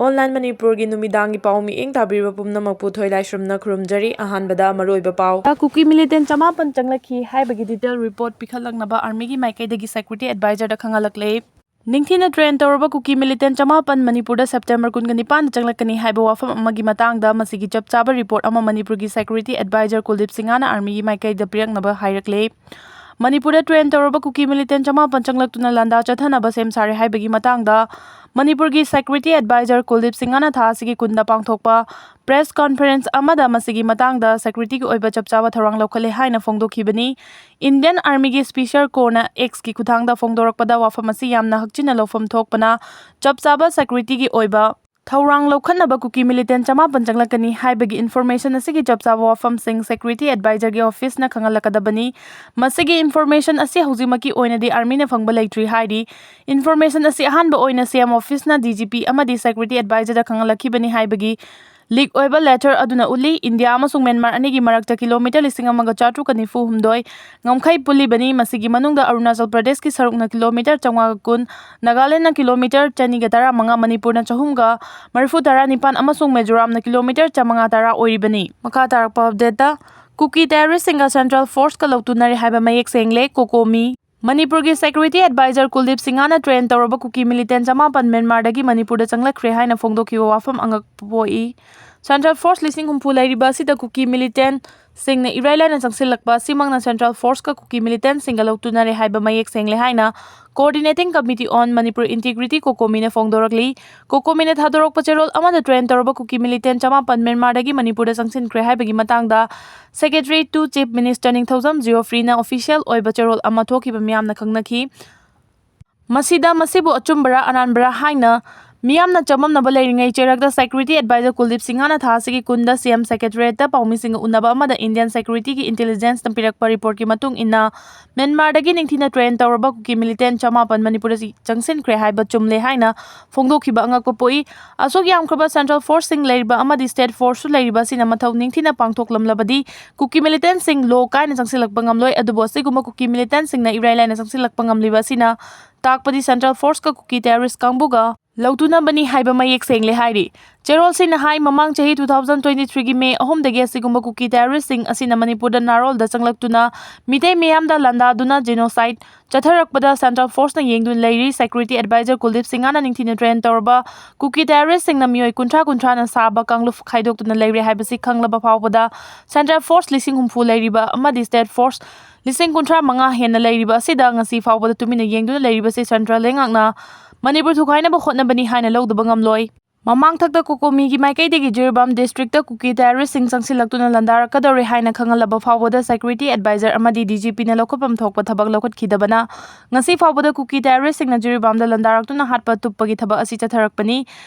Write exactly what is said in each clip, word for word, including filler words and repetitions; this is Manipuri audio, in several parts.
Online ꯃꯅꯤꯄꯨꯔꯒꯤ ꯅꯨꯃꯤꯗꯥꯡꯒꯤ ꯄꯥꯎ ꯃꯤꯠꯌꯦꯡ ꯇꯥꯕꯤꯔꯤꯕ ꯄꯨꯝꯅꯃꯛꯄꯨ ꯊꯣꯏꯂꯥꯏꯁ꯭ꯔꯝꯅ ꯈꯨꯔꯨꯝꯖꯔꯤ꯫ ꯑꯍꯥꯟꯕꯗ ꯃꯔꯨꯑꯣꯏꯕ ꯄꯥꯎ꯫ ꯀꯨꯀꯤ militant ꯆꯃꯥꯄꯟ ꯆꯪꯂꯛꯈꯤ ꯍꯥꯏꯕꯒꯤ detail report ꯄꯤꯈꯠꯂꯛꯅꯕ ꯑꯥꯔꯃꯤꯒꯤ ꯃꯥꯏꯀꯩꯗꯒꯤ security advisorꯗ ꯈꯪꯍꯜꯂꯛꯂꯦ꯫ ꯅꯤꯡꯊꯤꯅ train ꯇꯧꯔꯕ ꯀꯨꯀꯤ militant ꯆꯃꯥꯄꯟ ꯃꯅꯤꯄꯨꯔꯗ September ꯀꯨꯟꯒ ꯅꯤꯄꯥꯟꯗ ꯆꯪꯂꯛꯀꯅꯤ ꯍꯥꯏꯕ ꯋꯥꯐꯝ ꯑꯃꯒꯤ ꯃꯇꯥꯡꯗ ꯃꯁꯤꯒꯤ ꯆꯞ ꯆꯥꯕ report ꯑꯃ ꯃꯅꯤꯄꯨꯔꯒꯤ security advisor ꯀꯨꯜꯗꯤꯞ ꯁꯤꯡꯍꯅ ꯑꯥꯔꯃꯤꯒꯤ ꯃꯥꯏꯀꯩꯗ ꯄꯤꯔꯛꯅꯕ ꯍꯥꯏꯔꯛꯂꯦ꯫ ꯃꯅꯤꯄꯨꯔꯗ train ꯇꯧꯔꯕ ꯀꯨꯀꯤ militant ꯆꯃꯥꯄꯟ ꯆꯪꯂꯛꯇꯨꯅ ꯂꯥꯟꯗꯥ ꯆꯠꯊꯅꯕ ꯁꯦꯝ ꯁꯥꯔꯦ ꯍꯥꯏꯕꯒꯤ ꯃꯇꯥꯡꯗ ꯃꯅꯤꯄꯨꯔꯒꯤ security advisor ꯀꯨꯜꯗꯤꯞ ꯁꯤꯡꯍꯅ ꯊꯥ ꯑꯁꯤꯒꯤ ꯀꯨꯟꯗ ꯄꯥꯡꯊꯣꯛꯄ press conference ꯑꯃꯗ ꯃꯁꯤꯒꯤ ꯃꯇꯥꯡꯗ securityꯒꯤ ꯑꯣꯏꯕ ꯆꯞ ꯆꯥꯕ ꯊꯧꯔꯥꯡ ꯂꯧꯈꯠꯂꯦ ꯍꯥꯏꯅ ꯐꯣꯡꯗꯣꯛꯈꯤꯕꯅꯤ꯫ Indian Armyꯒꯤ special corpsꯅ Xꯀꯤ ꯈꯨꯠꯊꯥꯡꯗ ꯐꯣꯡꯗꯣꯔꯛꯄꯗ ꯋꯥꯐꯝ ꯑꯁꯤ ꯌꯥꯝꯅ ꯍꯛꯆꯤꯟꯅ ꯂꯧꯐꯝ ꯊꯣꯛꯄꯅ ꯆꯞ ꯆꯥꯕ securityꯒꯤ ꯑꯣꯏꯕ ꯊꯧꯔꯥꯡ ꯂꯧꯈꯠꯅꯕ ꯀꯨꯀꯤ militant ꯆꯃꯥꯄꯟ ꯆꯪꯂꯛꯀꯅꯤ ꯍꯥꯏꯕꯒꯤ information ꯑꯁꯤꯒꯤ ꯆꯞ ꯆꯥꯕ ꯋꯥꯐꯝꯁꯤꯡ security advisorꯒꯤ officeꯅ ꯈꯪꯍꯜꯂꯛꯀꯗꯕꯅꯤ꯫ ꯃꯁꯤꯒꯤ information ꯑꯁꯤ ꯍꯧꯖꯤꯛꯃꯛꯀꯤ ꯑꯣꯏꯅꯗꯤ ꯑꯥꯔꯃꯤꯅ ꯐꯪꯕ ꯂꯩꯇ꯭ꯔꯤ ꯍꯥꯏꯔꯤ꯫ Information ꯑꯁꯤ ꯑꯍꯥꯟꯕ ꯑꯣꯏꯅ CM officeꯅ DGP ꯑꯃꯗꯤ security advisorꯗ ꯈꯪꯍꯜꯂꯛꯈꯤꯕꯅꯤ ꯍꯥꯏꯕꯒꯤ leak ꯑꯣꯏꯕ letter ꯑꯗꯨꯅ ꯎꯠꯂꯤ꯫ ꯏꯟꯗꯤꯌꯥ ꯑꯃꯁꯨꯡ ꯃ꯭ꯌꯥꯟꯃꯥꯔ ꯑꯅꯤꯒꯤ ꯃꯔꯛꯇ ꯀꯤꯂꯣꯃꯤꯇꯔ ꯂꯤꯁꯤꯡ ꯑꯃꯒ ꯆꯥꯇ꯭ꯔꯨꯛꯀ ꯅꯤꯐꯨ ꯍꯨꯝꯗꯣꯏ ꯉꯝꯈꯩ ꯄꯨꯜꯂꯤꯕꯅꯤ꯫ ꯃꯁꯤꯒꯤ ꯃꯅꯨꯡꯗ ꯑꯔꯨꯅꯥꯆꯜ ꯄ꯭ꯔꯗꯦꯁꯀꯤ ꯁꯔꯨꯛꯅ ꯀꯤꯂꯣꯃꯤꯇꯔ ꯆꯥꯝꯃꯉꯥꯒ ꯀꯨꯟ, ꯅꯥꯒꯥꯂꯦꯟꯗꯅ ꯀꯤꯂꯣꯃꯤꯇꯔ ꯆꯅꯤꯒ ꯇꯔꯥꯃꯉꯥ, ꯃꯅꯤꯄꯨꯔꯅ ꯆꯍꯨꯝꯒ ꯃꯔꯤꯐꯨ ꯇꯔꯥ ꯅꯤꯄꯥꯟ ꯑꯃꯁꯨꯡ ꯃꯤꯖꯣꯔꯥꯝꯅ ꯀꯤꯂꯣꯃꯤꯇꯔ ꯆꯥꯝꯃꯉꯥ ꯇꯔꯥ ꯑꯣꯏꯔꯤꯕꯅꯤ꯫ ꯃꯈꯥ ꯇꯥꯔꯛꯄ updateꯇ, ꯀꯨꯀꯤ terroristꯁꯤꯡꯒ central forceꯀ ꯂꯧꯇꯨꯅꯔꯦ ꯍꯥꯏꯕ ꯃꯌꯦꯛ ꯁꯦꯡꯂꯦ꯫ ꯀꯣꯀꯣꯃꯤ꯫ ꯃꯅꯤꯄꯨꯔꯒꯤ security advisor ꯀꯨꯜꯗꯤꯞ ꯁꯤꯡꯍꯅ train ꯇꯧꯔꯕ ꯀꯨꯀꯤ militant ꯆꯃꯥꯄꯟ ꯃ꯭ꯌꯥꯟꯃꯥꯔꯗꯒꯤ ꯃꯅꯤꯄꯨꯔꯗ ꯆꯪꯂꯛꯈ꯭ꯔꯦ ꯍꯥꯏꯅ ꯐꯣꯡꯗꯣꯛꯈꯤꯕ ꯋꯥꯐꯝ ꯑꯉꯛꯄ ꯄꯣꯛꯏ꯫ Central force ꯂꯤꯁꯤꯡ ꯍꯨꯝꯐꯨ ꯂꯩꯔꯤꯕ ꯑꯁꯤꯗ ꯀꯨꯀꯤ militantꯁꯤꯡꯅ ꯏꯔꯥꯏ ꯂꯥꯏꯅ ꯆꯪꯁꯤꯜꯂꯛꯄ ꯑꯁꯤꯃꯛꯅ central forceꯀ ꯀꯨꯀꯤ militantꯁꯤꯡꯒ ꯂꯧꯇꯨꯅꯔꯦ ꯍꯥꯏꯕ ꯃꯌꯦꯛ ꯁꯦꯡꯂꯦ ꯍꯥꯏꯅ Coordinating Committee on Manipur Integrity ꯀꯣꯀꯣꯃꯤꯅ ꯐꯣꯡꯗꯣꯔꯛꯂꯤ꯫ ꯀꯣꯀꯣꯃꯤꯅ ꯊꯥꯗꯣꯔꯛꯄ ꯆꯦꯔꯣꯜ ꯑꯃꯗ train ꯇꯧꯔꯕ ꯀꯨꯀꯤ militant ꯆꯃꯥꯄꯟ ꯃ꯭ꯌꯥꯟꯃꯥꯔꯗꯒꯤ ꯃꯅꯤꯄꯨꯔꯗ ꯆꯪꯁꯤꯟꯈ꯭ꯔꯦ ꯍꯥꯏꯕꯒꯤ ꯃꯇꯥꯡꯗ Secretary to Chief Minister Ningthoujam ꯖꯤꯑꯣꯐ꯭ꯔꯤꯅ official ꯑꯣꯏꯕ ꯆꯦꯔꯣꯜ ꯑꯃ ꯊꯣꯛꯈꯤꯕ ꯃꯤꯌꯥꯝꯅ ꯈꯪꯅꯈꯤ꯫ ꯃꯁꯤꯗ ꯃꯁꯤꯕꯨ ꯑꯆꯨꯝꯕꯔꯥ ꯑꯔꯥꯟꯕꯔꯥ ꯍꯥꯏꯅ ꯃꯤꯌꯥꯝꯅ ꯆꯃꯝꯅꯕ ꯂꯩꯔꯤꯉꯩ ꯆꯩꯔꯛꯇ security advisor ꯀꯨꯜꯗꯤꯞ ꯁꯤꯡꯍꯅ ꯊꯥ ꯑꯁꯤꯒꯤ ꯀꯨꯟꯗ CM secretariatꯇ ꯄꯥꯎꯃꯤꯁꯤꯡꯒ ꯎꯅꯕ ꯑꯃꯗ Indian securityꯒꯤ intelligenceꯅ ꯄꯤꯔꯛꯄ reportꯀꯤ ꯃꯇꯨꯡ ꯏꯟꯅ ꯃ꯭ꯌꯥꯟꯃꯥꯔꯗꯒꯤ ꯅꯤꯡꯊꯤꯅ train ꯇꯧꯔꯕ ꯀꯨꯀꯤ militant ꯆꯃꯥꯄꯟ ꯃꯅꯤꯄꯨꯔꯗ ꯆꯪꯁꯤꯟꯈ꯭ꯔꯦ ꯍꯥꯏꯕ ꯆꯨꯝꯂꯦ ꯍꯥꯏꯅ ꯐꯣꯡꯗꯣꯛꯈꯤꯕ ꯑꯉꯛꯄ ꯄꯣꯛꯏ꯫ ꯑꯁꯨꯛ ꯌꯥꯝꯈ꯭ꯔꯕ central forceꯁꯤꯡ ꯂꯩꯔꯤꯕ ꯑꯃꯗꯤ state forceꯁꯨ ꯂꯩꯔꯤꯕ ꯑꯁꯤꯅ ꯃꯊꯧ ꯅꯤꯡꯊꯤꯅ ꯄꯥꯡꯊꯣꯛꯂꯝꯂꯕꯗꯤ ꯀꯨꯀꯤ militantꯁꯤꯡ ꯂꯣ ꯀꯥꯏꯅ ꯆꯪꯁꯤꯜꯂꯛꯄ ꯉꯝꯂꯣꯏ꯫ ꯑꯗꯨꯕꯨ ꯑꯁꯤꯒꯨꯝꯕ ꯀꯨꯀꯤ militantꯁꯤꯡꯅ ꯏꯔꯥꯏ ꯂꯥꯏꯅ ꯆꯪꯁꯤꯜꯂꯛꯄ ꯉꯝꯂꯤꯕ ꯑꯁꯤꯅ ꯇꯥꯛꯄꯗꯤ central forceꯀ ꯀꯨꯀꯤ terrorist ꯀꯥꯡꯕꯨꯒ ꯂꯧꯇꯨꯅꯕꯅꯤ ꯍꯥꯏꯕ ꯃꯌꯦꯛ ꯁꯦꯡꯂꯦ ꯍꯥꯏꯔꯤ꯫ ꯆꯦꯔꯣꯜꯁꯤꯡꯅ ꯍꯥꯏ, ꯃꯃꯥꯡ ꯆꯍꯤ two thousand twenty-threeꯒꯤ May ꯑꯍꯨꯝꯗꯒꯤ ꯑꯁꯤꯒꯨꯝꯕ ꯀꯨꯀꯤ terroristꯁꯤꯡ ꯑꯁꯤꯅ ꯃꯅꯤꯄꯨꯔꯗ ꯅꯥꯔꯣꯜꯗ ꯆꯪꯂꯛꯇꯨꯅ ꯃꯤꯇꯩ ꯃꯤꯌꯥꯝꯗ ꯂꯥꯟꯗꯥꯗꯨꯅ genocide ꯆꯠꯊꯔꯛꯄꯗ central forceꯅ ꯌꯦꯡꯗꯨꯅ ꯂꯩꯔꯤ꯫ Security advisor ꯀꯨꯜꯗꯤꯞ ꯁꯤꯡꯍꯅ ꯅꯤꯡꯊꯤꯅ train ꯇꯧꯔꯕ ꯀꯨꯀꯤ terroristꯁꯤꯡꯅ ꯃꯤꯑꯣꯏ ꯀꯨꯟꯊ꯭ꯔꯥ ꯀꯨꯟꯊ꯭ꯔꯥꯅ ꯁꯥꯕ ꯀꯥꯡꯂꯨꯞ ꯈꯥꯏꯗꯣꯛꯇꯨꯅ ꯂꯩꯔꯦ ꯍꯥꯏꯕꯁꯤ ꯈꯪꯂꯕ ꯐꯥꯎꯕꯗ central force ꯂꯤꯁꯤꯡ ꯍꯨꯝꯐꯨ ꯂꯩꯔꯤꯕ ꯑꯃꯗꯤ state force ꯂꯤꯁꯤꯡ ꯀꯨꯟꯊ꯭ꯔꯥ ꯃꯉꯥ ꯍꯦꯟꯅ ꯂꯩꯔꯤꯕ ꯑꯁꯤꯗ ꯉꯁꯤ ꯐꯥꯎꯕꯗ ꯇꯨꯃꯤꯟꯅ ꯌꯦꯡꯗꯨꯅ ꯂꯩꯔꯤꯕꯁꯤ central ꯂꯩꯉꯥꯛꯅ ꯃꯅꯤꯄꯨꯔ ꯊꯨꯒꯥꯏꯅꯕ ꯍꯣꯠꯅꯕꯅꯤ ꯍꯥꯏꯅ ꯂꯧꯗꯕ ꯉꯝꯂꯣꯏ꯫ ꯃꯃꯥꯡꯊꯛꯇ COCOMIꯒꯤ ꯃꯥꯏꯀꯩꯗꯒꯤ ꯖꯤꯔꯤꯕꯥꯝ districtꯇ ꯀꯨꯀꯤ terroristꯁꯤꯡ ꯆꯪꯁꯤꯜꯂꯛꯇꯨꯅ ꯂꯥꯟꯗꯥꯔꯛꯀꯗꯧꯔꯦ ꯍꯥꯏꯅ ꯈꯪꯍꯜꯂꯕ ꯐꯥꯎꯕꯗ security advisor ꯑꯃꯗꯤ DGPꯅ ꯂꯧꯈꯠꯐꯝ ꯊꯣꯛꯄ ꯊꯕꯛ ꯂꯧꯈꯠꯈꯤꯗꯕꯅ ꯉꯁꯤ ꯐꯥꯎꯕꯗ ꯀꯨꯀꯤ terroristꯁꯤꯡꯅ ꯖꯤꯔꯤꯕꯥꯝꯗ ꯂꯥꯟꯗꯥꯔꯛꯇꯨꯅ ꯍꯥꯠꯄ ꯇꯨꯞꯄꯒꯤ ꯊꯕꯛ ꯑꯁꯤ ꯆꯠꯊꯔꯛꯄꯅꯤ꯫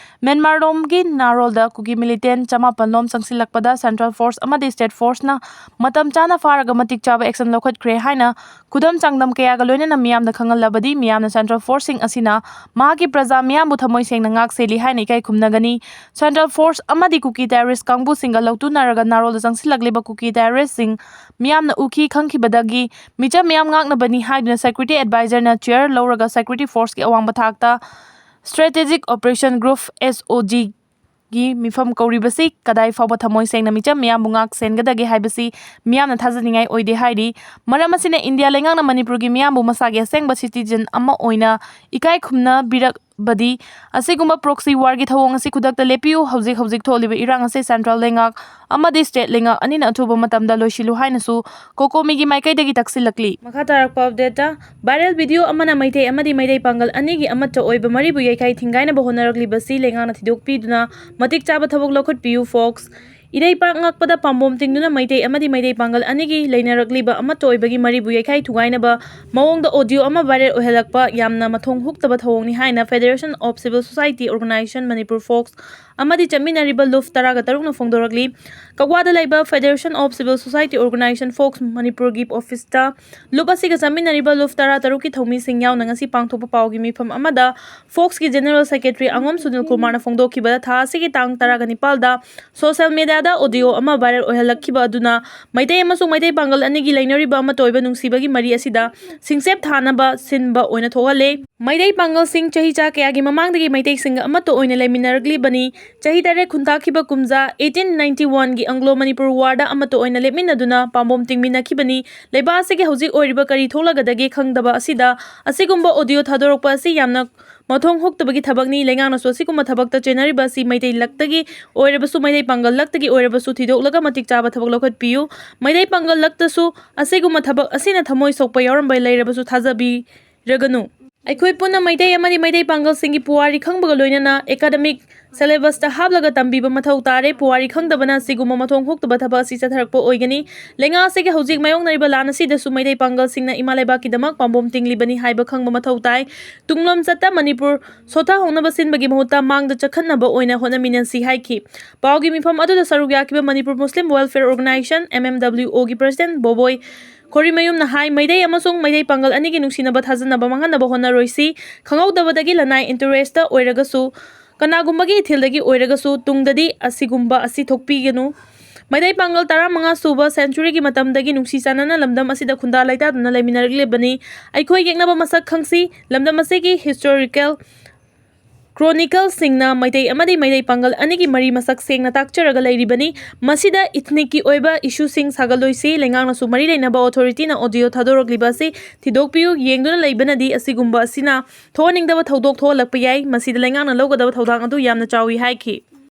ꯃ꯭ꯌꯥꯟꯃꯥꯔꯂꯣꯝꯒꯤ ꯅꯥꯔꯣꯜꯗ ꯀꯨꯀꯤ militant ꯆꯃꯥꯄꯟ ꯂꯣꯝ ꯆꯪꯁꯤꯜꯂꯛꯄꯗ central force ꯑꯃꯗꯤ state forceꯅ ꯃꯇꯝ ꯆꯥꯅ ꯐꯥꯔꯒ ꯃꯇꯤꯛ ꯆꯥꯕ action ꯂꯧꯈꯠꯈ꯭ꯔꯦ ꯍꯥꯏꯅ ꯈꯨꯗꯝ ꯆꯥꯡꯗꯝ ꯀꯌꯥꯒ ꯂꯣꯏꯅꯅ ꯃꯤꯌꯥꯝꯗ ꯈꯪꯍꯜꯂꯕꯗꯤ ꯃꯤꯌꯥꯝꯅ central forceꯁꯤꯡ ꯑꯁꯤꯅ ꯃꯍꯥꯛꯀꯤ ꯄ꯭ꯔꯖꯥ ꯃꯤꯌꯥꯝꯕꯨ ꯊꯃꯣꯏ ꯁꯦꯡꯅ ꯉꯥꯛ ꯁꯦꯜꯂꯤ ꯍꯥꯏꯅ ꯏꯀꯥꯏ ꯈꯨꯝꯅꯒꯅꯤ꯫ Central force ꯑꯃꯗꯤ ꯀꯨꯀꯤ terrorist ꯀꯥꯡꯕꯨꯁꯤꯡꯒ ꯂꯧꯇꯨꯅꯔꯒ ꯅꯥꯔꯣꯜꯗ ꯆꯪꯁꯤꯜꯂꯛꯂꯤꯕ ꯀꯨꯀꯤ terroristꯁꯤꯡ ꯃꯤꯌꯥꯝꯅ ꯎꯈꯤ ꯈꯪꯈꯤꯕꯗꯒꯤ ꯃꯤꯆꯝ ꯃꯤꯌꯥꯝ ꯉꯥꯛꯅꯕꯅꯤ ꯍꯥꯏꯗꯨꯅ security advisorꯅ chair ꯂꯧꯔꯒ security forceꯀꯤ ꯑꯋꯥꯡꯕ ꯊꯥꯛꯇ Strategic Operation Group, SOG ꯒꯤ ꯃꯤꯐꯝ ꯀꯧꯔꯤꯕꯁꯤ ꯀꯗꯥꯏ ꯐꯥꯎꯕ ꯊꯃꯣꯏ ꯁꯦꯡꯅ ꯃꯤꯆꯝ ꯃꯤꯌꯥꯝꯕꯨ ꯉꯥꯛ ꯁꯦꯟꯒꯗꯒꯦ ꯍꯥꯏꯕꯁꯤ ꯃꯤꯌꯥꯝꯅ ꯊꯥꯖꯅꯤꯡꯉꯥꯏ ꯑꯣꯏꯗꯦ ꯍꯥꯏꯔꯤ꯫ ꯃꯔꯝ ꯑꯁꯤꯅ ꯏꯟꯗꯤꯌꯥ ꯂꯩꯉꯥꯛꯅ ꯃꯅꯤꯄꯨꯔꯒꯤ ꯃꯤꯌꯥꯝꯕꯨ ꯃꯁꯥꯒꯤ ꯑꯁꯦꯡꯕ citizen ꯑꯃ ꯑꯣꯏꯅ ꯏꯀꯥꯏ ꯈꯨꯝꯅꯕꯤꯔꯛꯄꯗꯤ ꯑꯁꯤꯒꯨꯝꯕ proxy warꯒꯤ ꯊꯧꯑꯣꯡ ꯑꯁꯤ ꯈꯨꯗꯛꯇ ꯂꯦꯞꯄꯤꯌꯨ꯫ ꯍꯧꯖꯤꯛ ꯍꯧꯖꯤꯛ ꯊꯣꯛꯂꯤꯕ ꯏꯔꯥꯡ ꯑꯁꯤ central ꯂꯩꯉꯥꯛ ꯑꯃꯗꯤ state ꯂꯩꯉꯥꯛ ꯑꯅꯤꯅ ꯑꯊꯨꯕ ꯃꯇꯝꯗ ꯂꯣꯏꯁꯤꯜꯂꯨ ꯍꯥꯏꯅꯁꯨ COCOMIꯒꯤ ꯃꯥꯏꯀꯩꯗꯒꯤ ꯇꯛꯁꯤꯜꯂꯛꯂꯤ꯫ ꯃꯈꯥ ꯇꯥꯔꯛꯄ updateꯇ, viral video ꯑꯃꯅ ꯃꯩꯇꯩ ꯑꯃꯗꯤ ꯃꯩꯇꯩ ꯄꯥꯡꯒꯜ ꯑꯅꯤꯒꯤ ꯑꯃꯠꯇ ꯑꯣꯏꯕ ꯃꯔꯤꯕꯨ ꯌꯩꯈꯥꯏ ꯊꯤꯡꯒꯥꯏꯅꯕ ꯍꯣꯠꯅꯔꯛꯂꯤꯕꯁꯤ ꯂꯩꯉꯥꯛꯅ ꯊꯤꯗꯣꯛꯄꯤꯗꯨꯅ ꯃꯇꯤꯛ ꯆꯥꯕ ꯊꯕꯛ ꯂꯧꯈꯠꯄꯤꯌꯨ, folks꯫ ꯏꯔꯩꯄꯥꯛ ꯉꯥꯛꯄꯗ ꯄꯥꯝꯕꯣꯝ ꯇꯤꯡꯗꯨꯅ ꯃꯩꯇꯩ ꯑꯃꯗꯤ ꯃꯩꯇꯩ ꯄꯥꯡꯒꯜ ꯑꯅꯤꯒꯤ ꯂꯩꯅꯔꯛꯂꯤꯕ ꯑꯃꯠꯇ ꯑꯣꯏꯕꯒꯤ ꯃꯔꯤꯕꯨ ꯌꯩꯈꯥꯏ ꯊꯨꯒꯥꯏꯅꯕ ꯃꯑꯣꯡꯗ audio ꯑꯃ viral ꯑꯣꯏꯍꯜꯂꯛꯄ ꯌꯥꯝꯅ ꯃꯊꯣꯡ ꯍꯨꯛꯇꯕ ꯊꯧꯑꯣꯡꯅꯤ ꯍꯥꯏꯅ Federation of Civil Society Organization Manipur, folks, ꯑꯃꯗꯤ ꯆꯠꯃꯤꯟꯅꯔꯤꯕ ꯂꯨꯞ ꯇꯔꯥꯒ ꯇꯔꯨꯛꯅ ꯐꯣꯡꯗꯣꯔꯛꯂꯤ꯫ ꯀꯛꯋꯥꯗ ꯂꯩꯕ Federation of Civil Society Organization, fox ꯃꯅꯤꯄꯨꯔꯒꯤ ꯑꯣꯐꯤꯁꯇ ꯂꯨꯞ ꯑꯁꯤꯒ ꯆꯠꯃꯤꯟꯅꯔꯤꯕ ꯂꯨꯞ ꯇꯔꯥ ꯇꯔꯨꯛꯀꯤ ꯊꯧꯃꯤꯁꯤꯡ ꯌꯥꯎꯅ ꯉꯁꯤ ꯄꯥꯡꯊꯣꯛꯄ ꯄꯥꯎꯒꯤ ꯃꯤꯐꯝ ꯑꯃꯗ ꯐꯣꯛꯁꯀꯤ ꯖꯦꯅꯔꯦꯜ ꯁꯦꯀ꯭ꯔꯦꯇꯔꯤ ꯑꯉꯣꯝ ꯁꯨꯅꯤꯜ ꯀꯨꯃꯥꯔꯅ ꯐꯣꯡꯗꯣꯛꯈꯤꯕꯗ, ꯊꯥ ꯑꯁꯤꯒꯤ ꯇꯥꯡ ꯇꯔꯥꯒ ꯅꯤꯄꯥꯜꯗ ꯁꯣꯁꯦꯜ ꯃꯦꯗꯤꯌꯥꯗ ꯑꯣꯗꯤꯑꯣ ꯑꯃ ꯚꯥꯏꯔꯦꯜ ꯑꯣꯏꯍꯜꯂꯛꯈꯤꯕ ꯑꯗꯨꯅ ꯃꯩꯇꯩ ꯑꯃꯁꯨꯡ ꯃꯩꯇꯩ ꯄꯥꯡꯒꯜ ꯑꯅꯤꯒꯤ ꯂꯩꯅꯔꯤꯕ ꯑꯃꯠꯇ ꯑꯣꯏꯕ ꯅꯨꯡꯁꯤꯕꯒꯤ ꯃꯔꯤ ꯑꯁꯤꯗ ꯁꯤꯡꯆꯦꯞ ꯊꯥꯅꯕ ꯁꯤꯟꯕ ꯑꯣꯏꯅ ꯊꯣꯛꯍꯜꯂꯦ꯫ ꯃꯩꯇꯩ ꯄꯥꯡꯒꯜꯁꯤꯡ ꯆꯍꯤ ꯆꯥ ꯀꯌꯥꯒꯤ ꯃꯃꯥꯡꯗꯒꯤ ꯃꯩꯇꯩꯁꯤꯡꯒ ꯑꯃꯠꯇ ꯑꯣꯏꯅ ꯂꯩꯃꯤꯟꯅꯔꯛꯂꯤꯕꯅꯤ꯫ ꯆꯍꯤ ꯇꯔꯦꯠ ꯈꯨꯟꯇꯥꯛꯈꯤꯕ ꯀꯨꯝꯖꯥ eighteen ninety one ꯒꯤ ꯑꯪꯒ꯭ꯂꯣ ꯃꯅꯤꯄꯨꯔ ꯋꯥꯔꯗ ꯑꯃꯠꯇ ꯑꯣꯏꯅ ꯂꯦꯞꯃꯤꯟꯅꯗꯨꯅ ꯄꯥꯝꯕꯣꯝ ꯇꯤꯡꯃꯤꯟꯅꯈꯤꯕꯅꯤ꯫ ꯂꯩꯕꯥꯛ ꯑꯁꯤꯒꯤ ꯍꯧꯖꯤꯛ ꯑꯣꯏꯔꯤꯕ ꯀꯔꯤ ꯊꯣꯛꯂꯒꯗꯒꯦ ꯈꯪꯗꯕ ꯑꯁꯤꯗ ꯑꯁꯤꯒꯨꯝꯕ ꯑꯣꯗꯤꯑꯣ ꯊꯥꯗꯣꯔꯛꯄ ꯑꯁꯤ ꯌꯥꯝꯅ ꯃꯊꯣꯡ ꯍꯨꯛꯇꯕꯒꯤ ꯊꯕꯛꯅꯤ꯫ ꯂꯩꯉꯥꯛꯅꯁꯨ ꯑꯁꯤꯒꯨꯝꯕ ꯊꯕꯛꯇ ꯆꯦꯟꯅꯔꯤꯕ ꯑꯁꯤ ꯃꯩꯇꯩ ꯂꯛꯇꯒꯤ ꯑꯣꯏꯔꯕꯁꯨ, ꯃꯩꯇꯩ ꯄꯥꯡꯒꯜ ꯂꯛꯇꯒꯤ ꯑꯣꯏꯔꯕꯁꯨ ꯊꯤꯗꯣꯛꯂꯒ ꯃꯇꯤꯛ ꯆꯥꯕ ꯊꯕꯛ ꯂꯧꯈꯠꯄꯤꯌꯨ꯫ ꯃꯩꯇꯩ ꯄꯥꯡꯒꯜ ꯂꯛꯇꯁꯨ ꯑꯁꯤꯒꯨꯝꯕ ꯊꯕꯛ ꯑꯁꯤꯅ ꯊꯃꯣꯏ ꯁꯣꯛꯄ ꯌꯥꯎꯔꯝꯕ ꯂꯩꯔꯕꯁꯨ ꯊꯥꯖꯕꯤꯔꯒꯅꯨ꯫ ꯑꯩꯈꯣꯏ ꯄꯨꯟꯅ ꯃꯩꯇꯩ ꯑꯃꯗꯤ ꯃꯩꯇꯩ ꯄꯥꯡꯒꯜꯁꯤꯡꯒꯤ ꯄꯨꯋꯥꯔꯤ ꯈꯪꯕꯒ ꯂꯣꯏꯅꯅ ꯑꯦꯀꯥꯗꯃꯤꯛ ꯁꯦꯂꯦꯕꯁꯇ ꯍꯥꯞꯂꯒ ꯇꯝꯕꯤꯕ ꯃꯊꯧ ꯇꯥꯔꯦ꯫ ꯄꯨꯋꯥꯔꯤ ꯈꯪꯗꯕꯅ ꯑꯁꯤꯒꯨꯝꯕ ꯃꯊꯣꯡ ꯍꯨꯛꯇꯕ ꯊꯕꯛ ꯑꯁꯤ ꯆꯠꯊꯔꯛꯄ ꯑꯣꯏꯒꯅꯤ꯫ ꯂꯩꯉꯥꯛ ꯑꯁꯤꯒꯤ ꯍꯧꯖꯤꯛ ꯃꯥꯌꯣꯛꯅꯔꯤꯕ ꯂꯥꯟ ꯑꯁꯤꯗꯁꯨ ꯃꯩꯇꯩ ꯄꯥꯡꯒꯜꯁꯤꯡꯅ ꯏꯃꯥ ꯂꯩꯕꯥꯛꯀꯤꯗꯃꯛ ꯄꯥꯝꯕꯣꯝ ꯇꯤꯡꯂꯤꯕꯅꯤ ꯍꯥꯏꯕ ꯈꯪꯕ ꯃꯊꯧ ꯇꯥꯏ꯫ ꯇꯨꯡꯂꯝꯆꯠꯇ ꯃꯅꯤꯄꯨꯔ ꯁꯣꯊꯍꯧꯅꯕ ꯁꯤꯟꯕꯒꯤ ꯃꯍꯨꯠꯇ ꯃꯥꯡꯗ ꯆꯠꯈꯠꯅꯕ ꯑꯣꯏꯅ ꯍꯣꯠꯅꯃꯤꯟꯅꯁꯤ ꯍꯥꯏꯈꯤ꯫ ꯄꯥꯎꯒꯤ ꯃꯤꯐꯝ ꯑꯗꯨꯗ ꯁꯔꯨꯛ ꯌꯥꯈꯤꯕ Manipur Muslim welfare organization, M M W O, ꯒꯤ ꯄ꯭ꯔꯁꯤꯗꯦꯟ ꯕꯣꯕꯣꯏ ꯈꯣꯔꯤꯃꯌꯨꯝꯅ ꯍꯥꯏ, ꯃꯩꯇꯩ ꯑꯃꯁꯨꯡ ꯃꯩꯇꯩ ꯄꯥꯡꯒꯜ ꯑꯅꯤꯒꯤ ꯅꯨꯡꯁꯤꯅꯕ ꯊꯥꯖꯅꯕ ꯃꯥꯡꯍꯟꯅꯕ ꯍꯣꯠꯅꯔꯣꯏꯁꯤ꯫ ꯈꯪꯍꯧꯗꯕꯗꯒꯤ ꯂꯅꯥꯏ ꯏꯟꯇꯔꯦꯁꯇ ꯑꯣꯏꯔꯒꯁꯨ, ꯀꯅꯥꯒꯨꯝꯕꯒꯤ ꯏꯊꯤꯜꯗꯒꯤ ꯑꯣꯏꯔꯒꯁꯨ ꯇꯨꯡꯗꯗꯤ ꯑꯁꯤꯒꯨꯝꯕ ꯑꯁꯤ ꯊꯣꯛꯄꯤꯒꯅꯨ꯫ ꯃꯩꯇꯩ ꯄꯥꯡꯒꯜ ꯇꯔꯥꯃꯉꯥ ꯁꯨꯕ ꯁꯦꯟꯆꯨꯔꯤꯒꯤ ꯃꯇꯝꯗꯒꯤ ꯅꯨꯡꯁꯤ ꯆꯥꯟꯅꯅ ꯂꯝꯗꯝ ꯑꯁꯤꯗ ꯈꯨꯟꯗꯥ ꯂꯩꯇꯥꯗꯨꯅ ꯂꯩꯃꯤꯟꯅꯔꯛꯂꯤꯕꯅꯤ꯫ ꯑꯩꯈꯣꯏ ꯌꯦꯛꯅꯕ ꯃꯁꯛ ꯈꯪꯁꯤ꯫ ꯂꯝꯗꯝ ꯑꯁꯤꯒꯤ ꯍꯤꯁꯇꯣꯔꯤꯀꯦꯜ ꯀ꯭ꯔꯣꯅꯤꯀꯜꯁꯤꯡꯅ ꯃꯩꯇꯩ ꯑꯃꯗꯤ ꯃꯩꯇꯩ ꯄꯥꯡꯒꯜ ꯑꯅꯤꯒꯤ ꯃꯔꯤ ꯃꯁꯛ ꯁꯦꯡꯅ ꯇꯥꯛꯆꯔꯒ ꯂꯩꯔꯤꯕꯅꯤ꯫ ꯃꯁꯤꯗ ꯏꯊꯅꯤꯛꯀꯤ ꯑꯣꯏꯕ ꯏꯁꯨꯁꯤꯡ ꯁꯥꯒꯠꯂꯣꯏꯁꯤ꯫ ꯂꯩꯉꯥꯛꯅꯁꯨ ꯃꯔꯤ ꯂꯩꯅꯕ ꯑꯣꯊꯣꯔꯤꯇꯤꯅ ꯑꯣꯗꯤꯑꯣ ꯊꯥꯗꯣꯔꯛꯂꯤꯕ ꯑꯁꯤ ꯊꯤꯗꯣꯛꯄꯤꯌꯨ꯫ ꯌꯦꯡꯗꯨꯅ ꯂꯩꯕꯅꯗꯤ ꯑꯁꯤꯒꯨꯝꯕ ꯑꯁꯤꯅ ꯊꯣꯛꯍꯟꯅꯤꯡꯗꯕ ꯊꯧꯗꯣꯛ ꯊꯣꯛꯍꯜꯂꯛꯄ ꯌꯥꯏ꯫ ꯃꯁꯤꯗ ꯂꯩꯉꯥꯛꯅ ꯂꯧꯒꯗꯕ ꯊꯧꯗꯥꯡ ꯑꯗꯨ ꯌꯥꯝꯅ ꯆꯥꯎꯏ ꯍꯥꯏꯈꯤ꯫